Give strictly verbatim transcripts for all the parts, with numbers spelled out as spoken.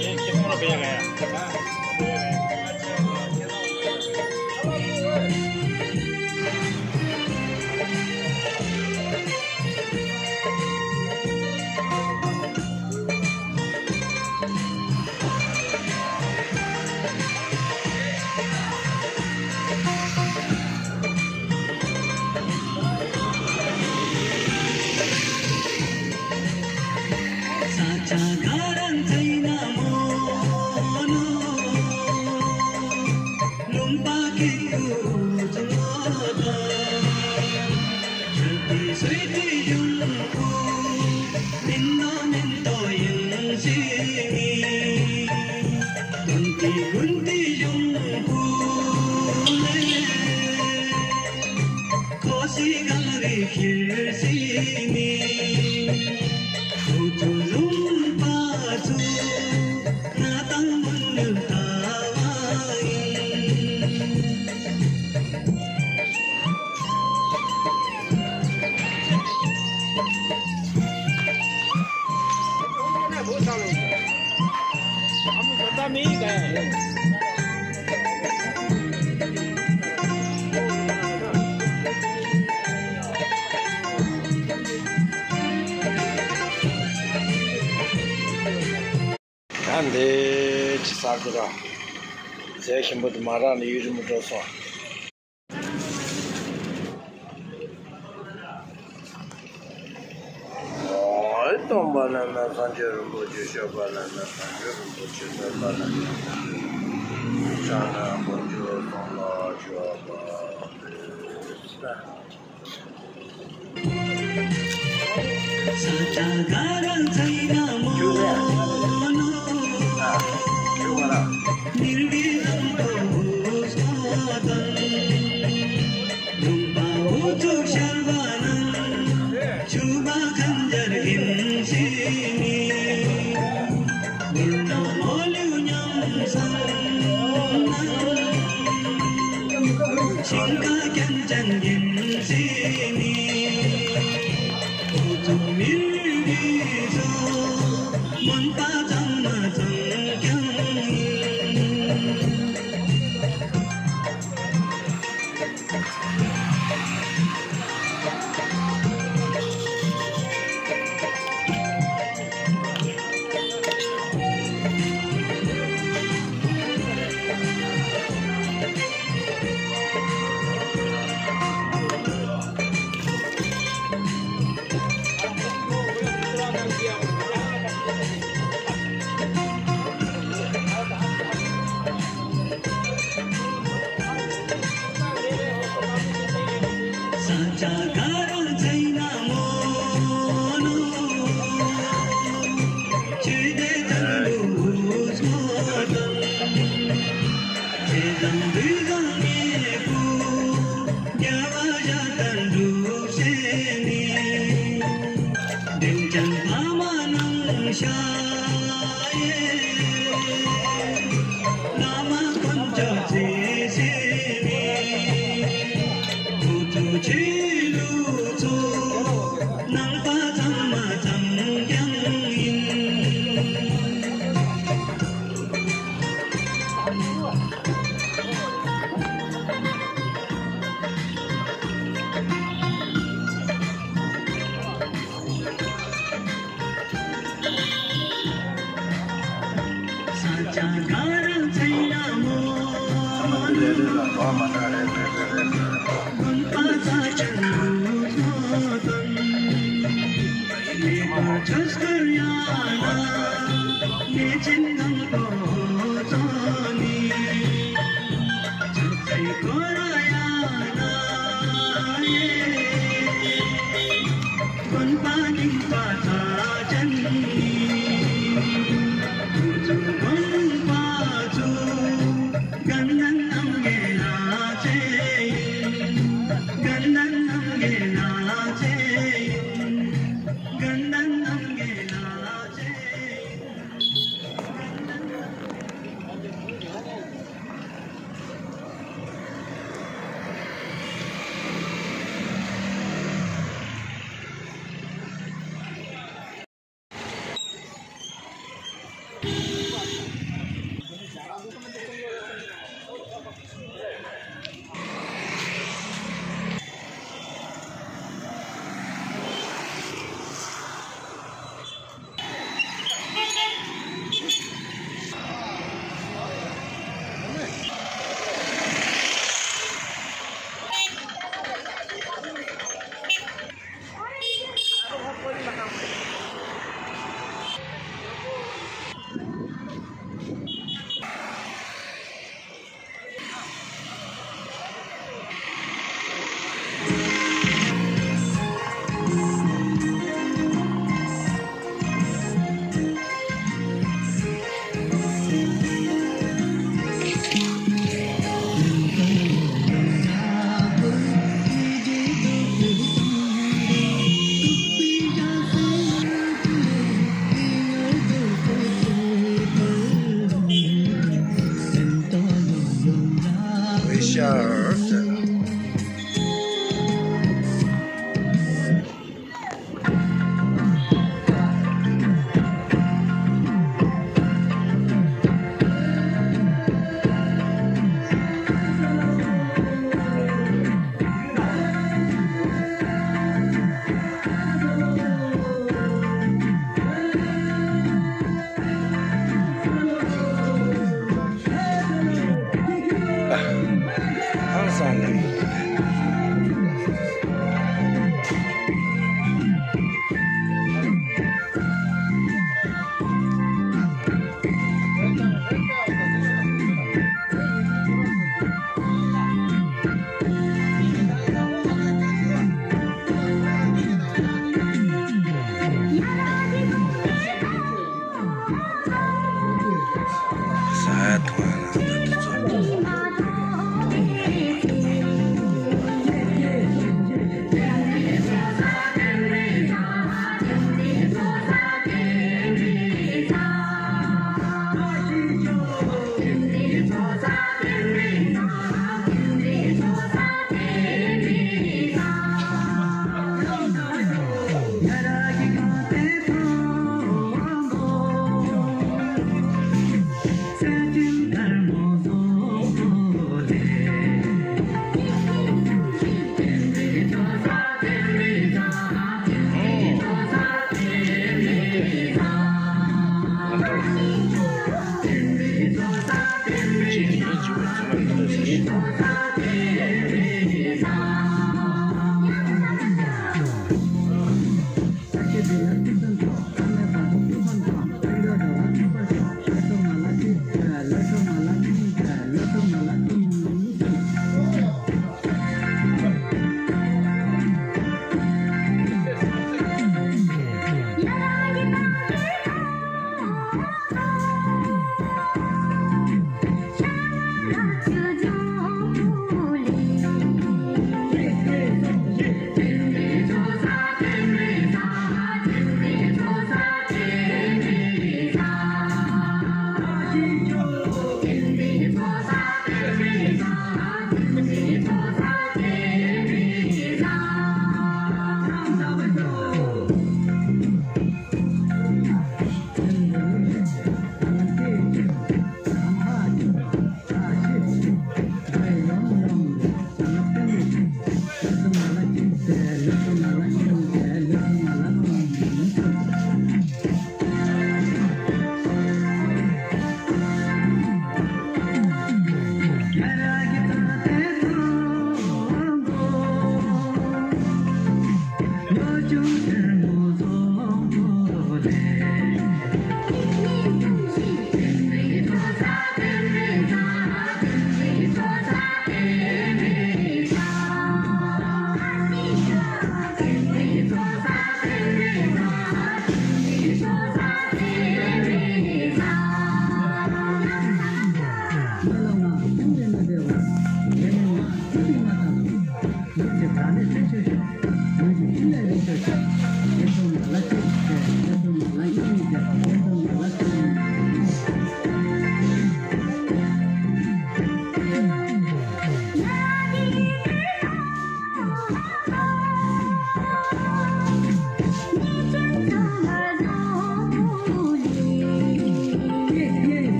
ད་འདི་ཅི་ས་གི་ར། ཟས་ཞིམ་པོ་དེ་མ་རག་ནས་ཡུན་རིང་པོ་འགྲོ་སོང་། ཨོ། སྟོན་པ་བླ་ན་མེད་སངས་རྒྱས་རིན་པོ་ཆེ། སྐྱོབ་པ་བླ་ན་མེད་སངས་རྒྱས་རིན་པོ་ཆེ། སྟོན་པ་བླ་ན་མེད་སངས་རྒྱས་རིན་པོ་ཆེ། ཕྱག་ན་མགོན་པོ་གསུམ་ལ་མཆོད་པ་འབུལ།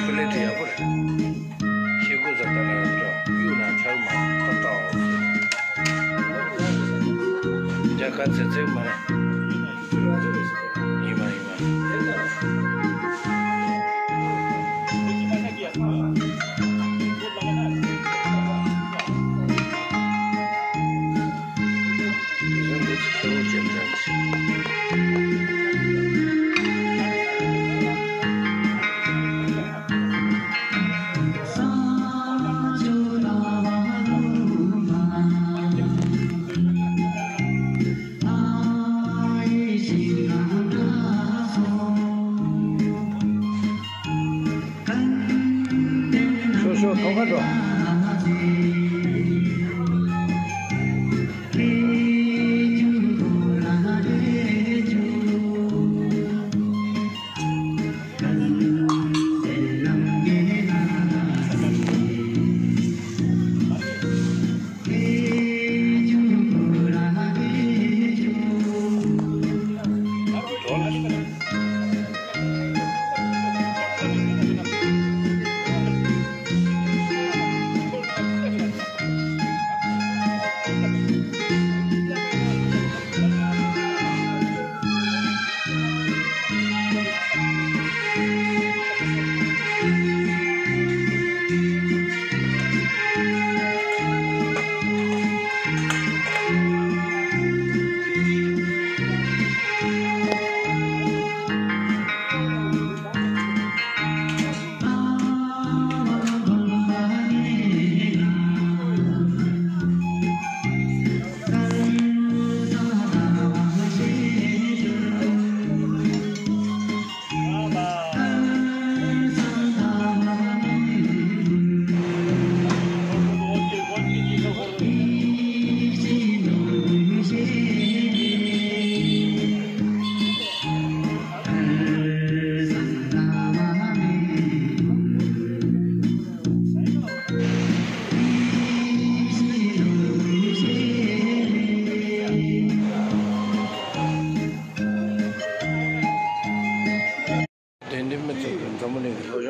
ཀུ་ལེ་དེ་ཡག་པོ་རེད། ཤེལ་སྒོ་ཟེར་ད་ལ་ཡོད་འགྲོ། གཡུག་ན་ཆག་མ་ཁ་བཏགས། རྒྱ་གར་ཚེ་ཚེ་མ་རེད། ཡིན་མ་ཡིན་མ། ཤོག་ཤོག་ཐོག་ཁ་འགྲོ།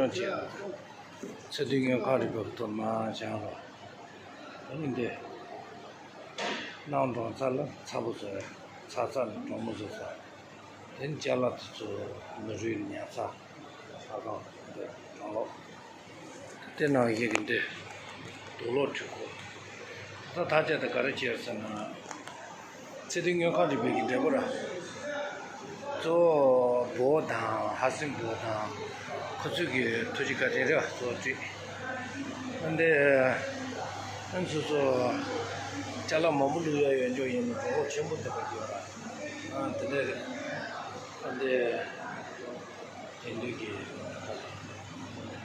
ཚེ་བདུན་སྔོན་ཁ་རི་བབ་ཐོག་མ་བྱང་རོགས། ཨ་ནི་འདི། སྣང་གྲོང་ཚ་ལ་ཚ་པོ་བཟོ་རེད། ཚ་ཚ་ནི་གྲོང་མོ་བཟོ་ས། དེ་ནི་ཅ་ལག་དེ་ཚོ་མི་རུལ་ཉར་ས། ཨ་ཁང་འདི་གྲང་ལོག་དེ་ནང་བཞིན་གྱི་འདི། དུག་ལོག་འཁྲུད་ཁོ། ད་ཐག་བཅད་དེ་ག་རེ་བྱས་ཟེར་ན། ཚེ་བདུན་སྔོན་ཁ་རི་བབ་ཀྱི་འབྲས་བུ་ར། གཙོ་བོ་བོ་དང་ཧ་སིང་བོ་དང་ཁོ་ཚོས་ཀྱི་ཐུགས་རྗེ་བཀའ་དྲིན་རེད་བ། གཙོ་བོ་བཀྲིས། ཨ་འདི། ཨ་ཚོ་ཚོ། ཅ་ལག་མང་པོ་བླུག་ཡ་ཡོད་འཇོག་ཡིན་ན་གྲོགས་པོ་ཆེན་པོ་དེ་ག་གི་ཡོད་ར། ཨ་དེ་འདྲ་རེད། ཨ་འདི། དེང་དུས་ཀྱི་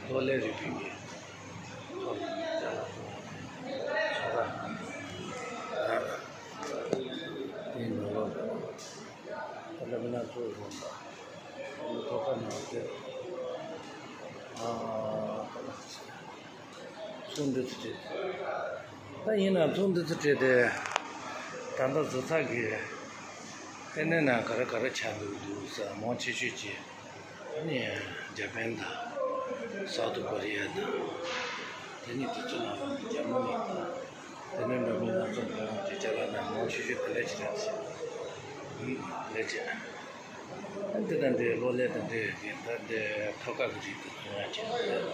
གློག་ཀླད་རིག་པའི་གི་ཚོགས་པ། དེའི་ནང་ལོགས་ལ་ལབ་ན་གཙོ་བོ་ཐོག་ཁ་ནང་དེ་ཚོགས་འདུ་ཚོགས་ད་ཡིན་ན་ཚོགས་འདུ་ཚོགས་ཏེ་ད་ལྟ་བཟོ་ཚགས་ཀྱི་ལྟེ་གནས་ནང་ག་རེ་ག་རེ་ཆགས་འདུག་འདུག་ཟེར་མང་ཆེ་ཤོས་ཀྱིས། ཨ་ནི་འཇར་པན་དང་སའུ་ཐི་ཀོ་རི་ཡ་དང་། དེ་ནི་དེ་ཚོ་ནང་ལ་འཇར་མ་ནི་དང་། དེ་ནི་འགྲོ་མི་སྣ་ཚོགས་འགྲོ་ཡོང་གི་ཅ་ལག་དང་མང་ཆེ་ཤོས་དེ་ལས་ཅི་རེད་ཟེར། ཨུམ། ལས་ཅི། ཨ་འདི་དང་འདི་གློག་ཀླད་དང་འདི་ཡིན་ད་འདི་ཐོག་ཁ་གི་རིགས་དེ་ཚོ་ཡང་ཅི་རེད།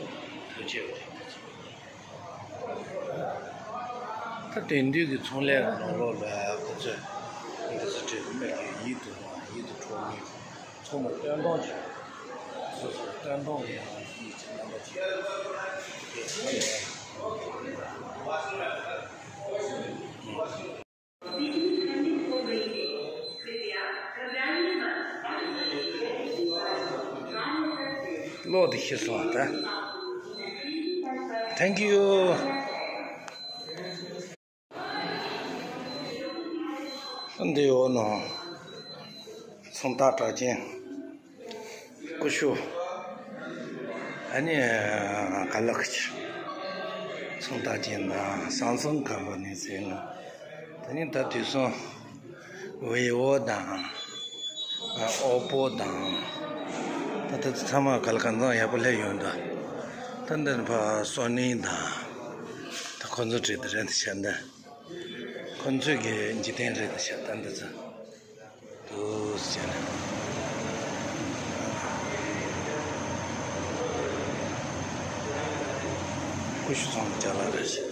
ཐོག་ཆེ་བ་རེད་དེ་ཚོ། ད་དེང་དུས་ཀྱི་ཚོང་ལས་ནང་ལོགས་ལ་ཁོ་ཚོས་འདི་ཚོ་བྲིས་མེད་ཀྱི་ཡིད་དུ་འོང་ཡིད་དུ་འཕྲོག་མཁན་ཚང་མ་སྟོན་སྟངས་ཀྱི་སོ་སོ་སྟོན་སྟངས་ཀྱི་ཡང་ཡིད་ཀྱི་རྣམ་པ་ཅིག་དེ་ཚོ་ཡང་གློག་དེ་ཤི་སོང་ད། Thank you. འདི་འོག་ནང་ཚོང་རྟགས་གྲགས་ཅན་ཀུ་ཤུ། ཨ་ནི་ག་ལག་ཁྱི། ཚོང་རྟགས་ཅན་དང་ཟམ་གཟིམ་ཁམ་པ་ནས་ཟེར་ནོ། ད་ནི་ད་དུས་སང་བི་བོ་དང་ཨོ་པོ་དང་། ད་ད་ཚང་མ་ག་ལ་གང་འཚམ་ཡག་པོ་སླེབས་ཡོང་འདུག་ད་འདིར་ཕ་སོ་ནི་དང་། ད་ཁོ་ཚོ་བྲིས་དེ་རེད་ཤག་འདི། ཁོ་ཚོས་ཀྱི་འཇིག་རྟེན་རེད་ཤག་ད་འདི་ཚོ། དུ་ཟེར་ནས། ཀུ་ཤུ་ཚང་ཅ་ལག་རེད་ཤག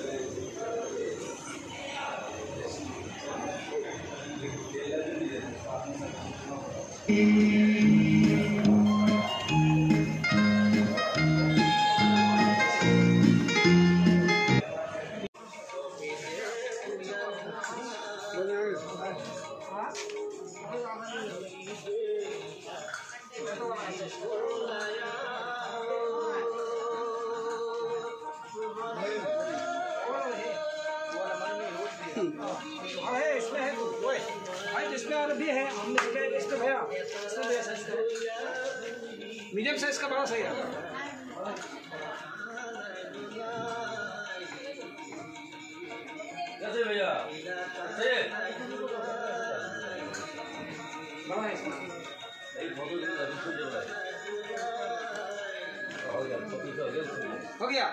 हाँ, है, इसमें है तो, वो है। भाई, जिसमें और भी है, हमने इसमें, इसमें भैया, इसमें भैया, साइज का। मीडियम साइज का बड़ा सही है। कैसे भैया? कैसे? बड़ा है इसमें। एक फोटो दे दो, अभी छूट जाएगा। हो गया, फोटो तो हो गया। हो गया।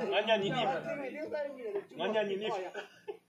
ང་ཉ་ཉི་ནི། ང་ཉ་ཉི་ནི།